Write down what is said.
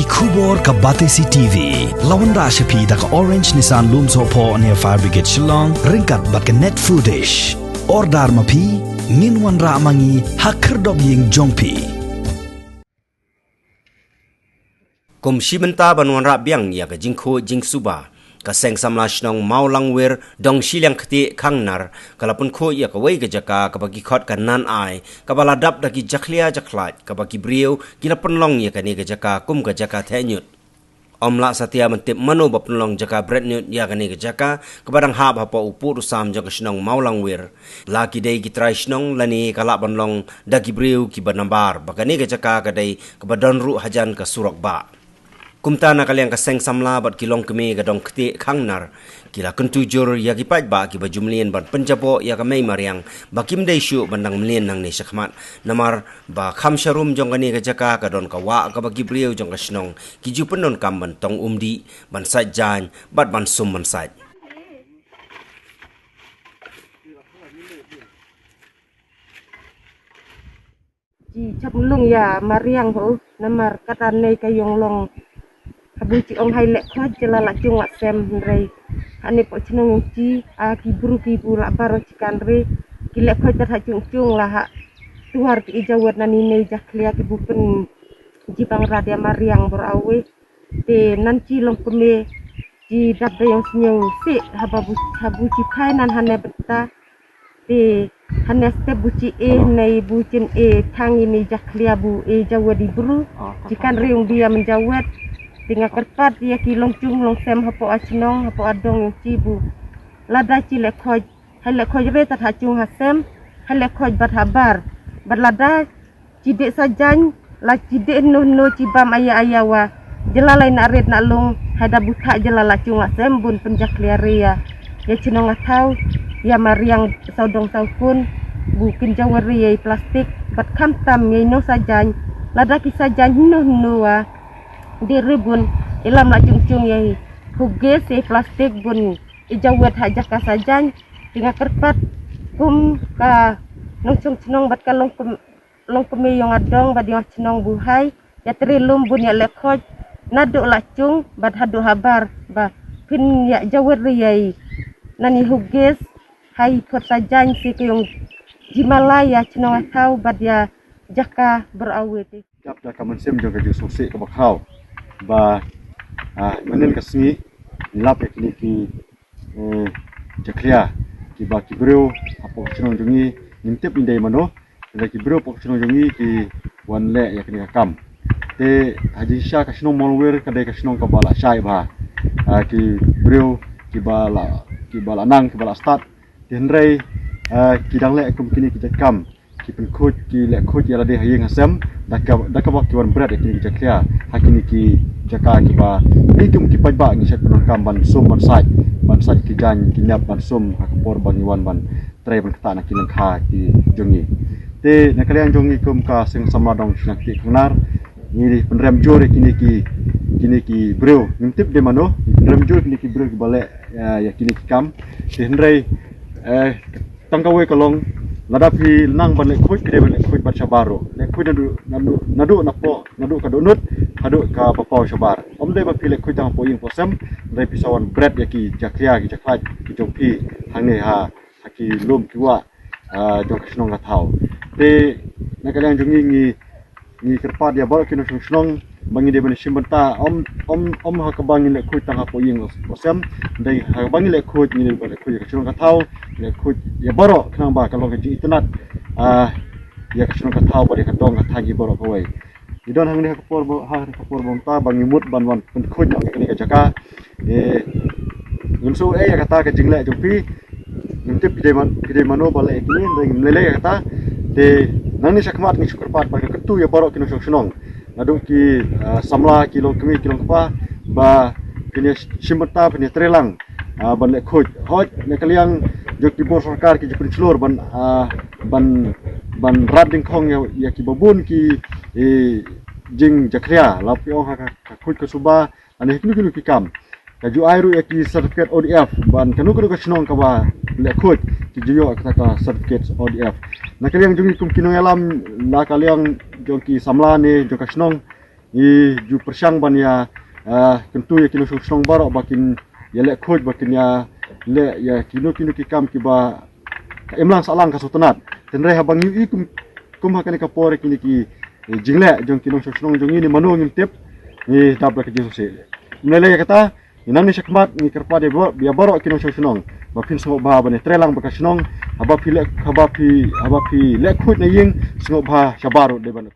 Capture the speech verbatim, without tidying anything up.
Khubor ka Batesi T V. La wanrah sha phi da ka Orange Nissan Lumsohphoh near Fire Brigade Shillong, ryngkat bad ka Net Foodish. Order ma phi, ngin wanrah ma ngi ha khyrdop ïing jong phi. Kum shi bynta ban wanrah biang ïa ka jingkhuid jingsuba, ka Seng Samla Shnong Mawlangwir, Dong Shiliang Kti Khangnar, ka la pynkhuid ïa kawei ka jaka kaba ki khot ka Nan Ai, kaba la dap da ki jakhlia jakhlait, kaba ki briew ki la pynlong ïa kane ka jaka kum ka jaka theh ñiut. Ym lah satia ban tip mano ba pynlong jaka bret ñiut ïa kane ka jaka, kaba dang hap hapoh u pud u sam jong ka shnong Mawlangwir. La ki dei ki trai shnong lane ka lah ban long da ki briew kiba nabar ba kane ka jaka ka dei kaba don ruh hajan ka surok bah. Kumta na ka liang ka Seng Samla bad ki longkmie ka Dong Kti Khangnar, ki la kyntu jur ïa ki paidbah kiba ju mlien ban pynjaboh ïa ka mei mariang ba kim dei shuh ban dang mlien nangne shakhmat, namar ba kham sharum jong kane ka jaka ka don ka wah kaba ki briew jong ka shnong ki ju pyndonkam ban tong umdih, ban sait jaiñ bad ban sum ban sait. Ji chap mlung ïa mariang ho, namar kata nei ka ïong long. Habu ji ong hai leh khoj jela la jung wa sem, hynrei hane po chnong ïong ji, a ki bru ki bu la baro ji kan re, ki leh khoj tat ha jung jung la ha tuar ki ijawet nani nei jakhlia ki bu pyn ji bang radia mariang bor awe. Te nan ji longkmie ji dap da ïong sñiaw si, haba bu, habu ji phai nan hane bynta. Te hane step bu ji e nei bu jin e thang ini jakhlia bu e jawet i bru. Ji kan riung bia men jawet. Te nga kyrpad ïa ki longjung longsem hapoh a chnong, hapoh a dong ïong ji bu. Lada ji leh khoj, hai leh khoj re tat ha jung ha sem, hai leh khoj bad ha bar. Bad lada ji dih sajan, la ji dih noh noh ji bam aya aya wa. Jela lai na ret na lung, hai da bu thah jela la jung la sem bun pynjakhlia re ïa. Ïa chnong a thaw, ïa mariang saw dong saw kun, bu kin jawet re ïa i plastik, bad kham tam ïa i noh sajan, lada ki sajan noh noh wa. Di re bun, ilam la jung jung ïa i. Huge se plastik bun, i jawet ha jaka sajan, ti nga kyrpad, kum ka nongchong chnong bad ka long kum longkmie ïong a dong bad ïong a chnong bu hai, ïa tre lum bun ïa leh khoj, naduh la jung bad haduh ha bar, ba phin ïa jawet re ïa i. Nani huges, hai khot sajan si ki ïong ji mala ïa chnong a thaw bad ïa jaka bor awe te. Dap da ka mynsiem jong ka jingsngewsih kaba khraw. Ba, ah, mynnin ka sngi, ngi lap ïa kine ki eh, jakhlia, kiba ki briew hapoh ka shnong jong ngi, ngim tip ïa dei mano, hynrei ki briew hapoh ka shnong jong ngi ki wan leh ïa kane ka kam. Te ha jingshisha ka shnong Mawlangwir ka dei ka shnong kaba la shai bha. Ah, ki briew kiba la, kiba la nang, kiba la stad. Te hynrei, ah, ki dang leh kum kine ki jait kam. Ki pynkhuid, ki leh khuid ïa lade ha ïing ha sem, da ka, da kaba ki wan bret ïa kine ki jakhlia ha kine ki jaka kiba ngi kum ki paidbah ngi shait pyndonkam ban sum ban sait, ban sait ki jaiñ ki nep ban sum ha ka por ba ngi wan ban trei ban ktah na ki lyngkha ki jong ngi. Te na ka liang jong ngi kum ka Seng Samla Dong Shiliang Kti Khangnar, ngi pynrem jur ïa kine ki, kine ki briew, ngim tip dei mano, pynrem jur kine ki briew kiba leh, eh, ïa kine ki kam. Te hynrei, eh, tang kawei ka long, lada phi nang ban leh khuid, ki dei ban leh khuid bad shabar ruh. Leh khuid naduh, naduh, naduh napoh, naduh ka dohnud haduh kaba paw shabar. Ym dei ba phi leh khuid tang hapoh ïing hapoh sem, hynrei phi sa wan bret ïa ki jakhlia, ki jakhlait ki jong phi hangne ha, ha ki lum ki wah, ah, jong ka shnong ka thaw. Te na ka liang jong ngi, ngi ngi kyrpad ïa baroh ki nongshong shnong ba ngi dei ban shim bynta, ym, ym, ym ha kaba ngi leh khuid tang hapoh ïing hapoh sem, dei ha kaba ngi leh khuid, ngi dei ban leh khuid ïa ka shnong ka thaw, leh khuid ïa baroh khnang ba ka long ka jingitynnad, ah, ïa ka shnong ka thaw bad ïa ka dong ka thaiñ hi baroh kawei. Ngi don hangne ha ka por ba, ha ka por ba mynta ba ngi mut ban wan pynkhuid noh ïa kane ka jaka. Eh, ngin shu eh ïa kata ka jingleh jong phi. Ngim tip ki dei man, ki dei mano ba leh ïa kine, ngim leh leh ïa kata. Te nangne shakhmat ngi shu kyrpad ban kyntu ïa baroh ki nongshong shnong. Naduh ki, ah, samla, ki longkmie, ki longkpa ba phin ïa shim bynta, phin ïa trei lang, ah, ban leh khuid. Hooid, na ka liang jong ki bor sorkar ki ju pynshlur ban, ah, ban, ban rat dyngkhong ïa, ïa kiba bun ki, eh, jingjakhlia. La phi ong ha ka, ka khuid ka suba, lane ha kino kino ki kam. Ka ju ai ruh ïa ki certificate O D F, ban kano kano ka shnong kaba leh khuid, ki ju ïoh kata ka certificate O D F. Na ka liang jong ngi kum ki nongïalam, na ka liang jong ki samla ne jong ka shnong, ngi ju pyrshang ban ïa, ah, kyntu ïa ki nongshong shnong baroh ba kin ïaleh khuid, ba kin ïaleh ïa kino kino ki kam kiba ka imlang sahlang ka sngewtynnat. Hynrei haba ngi ïohi kum, kum ha kane ka por ïa kine ki, eh, jingleh jong ki nongshong shnong jong ngi, ne mano ngim tip, ngi dap da ka jingsngewsih. Ym lei lei ïa kata, ngi nang ne shakhmat ngi kyrpad ïa baroh, ïa baroh ki nongshong shnong ba phin sngewbha ban ïatreilang bad ka shnong. Haba phi leh, haba phi, haba phi leh khuid na ïing, sngewbha shabar ruh dei ban